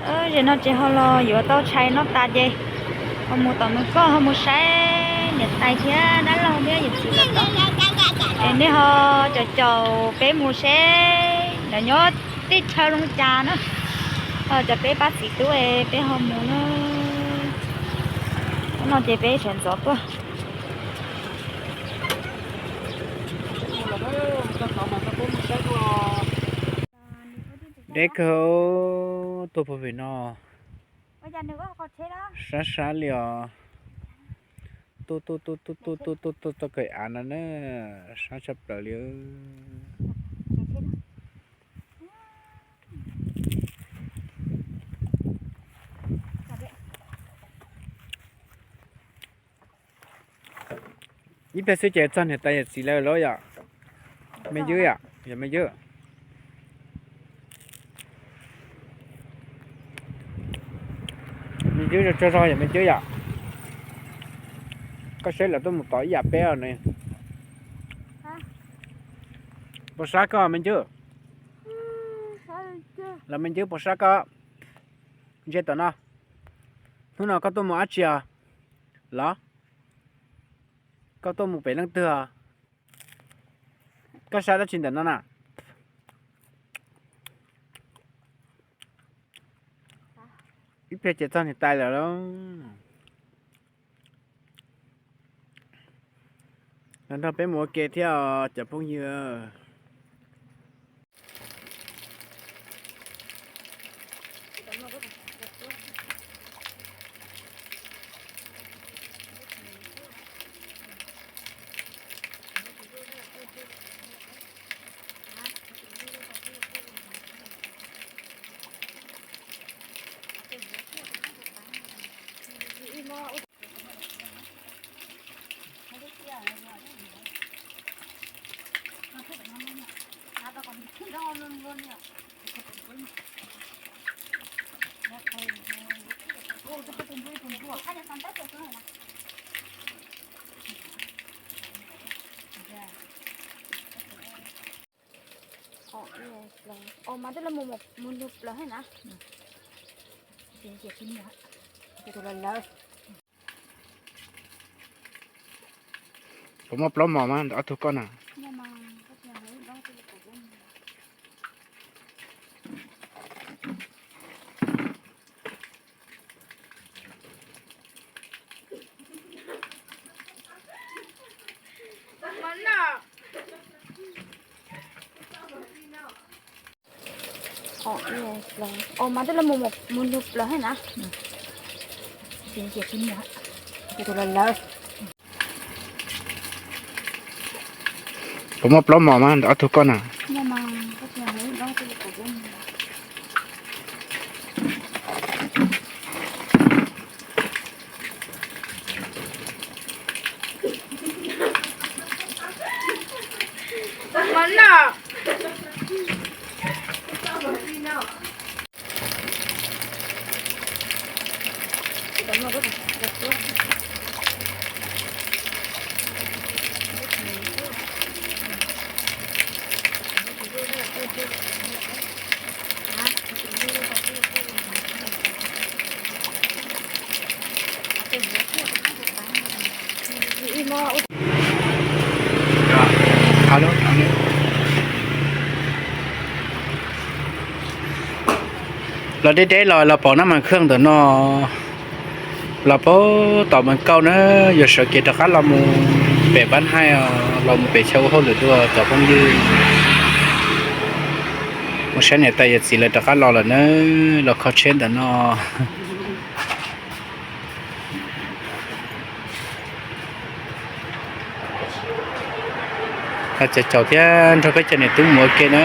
Zaum no ces ho los yuav tau tshais noj tas ces ho mus tom Moos Kauj ho mus saib niam tais thiab dab laug thiab yawm txiv lawv tod. Ces nej ho caum caum peb mus seb lawv nyob teb chaws zoo cas na. Ho caum peb pab txiv tub es peb ho mus na. Hnub no ces peb sawv ntxov tuaj. Deb kawg, tuaj puag pem no sab sab li os. Tuaj tuaj tuaj tuaj tuaj tuaj tuaj txoj kawg av no na, sab tshaj plaws li. Ib pliag xwb ces txog niam tais yawm txiv lawv lawm yom. Me ywb yom, yog me ywb. Me ywb tsaug zog yom me ywb yom. Koj saib lawv tuaj mus tod ib yam peb os ne. Puas sab koj me ywb? Los me ywb puas sab koj? Ntsia tom no. Hnub no koj tuaj mus dab tsi os? Los koj tuaj mus pem leej twg os? Koj saib dab tsi ntawm no na? Ib pliag ces txog niam tais lawm lauj. Los nrog peb mus ua ke thiab os cov phooj ywg. Mas twb los mus nug plaws na. Puas muaj plaub mos mas ntawm ob tug koj na? Mas twb los mus nug plaws na. Puas muaj plaub mos mas ntawm ob tug koj na? Los deb deb los los pom nab mas khwj ntawm no, los pab tom Moos Kauj na, yuav sawv kev rov qab los mus pem Npab Haij, los mus pem chaw ua hauj lwm dua cov phooj ywg. Mus saib niam tais yawm txiv lawv rov qab los lawm na, los kho tsheb ntawm no. Caum caum thiab nrog peb cov niam tub mus ua ke na.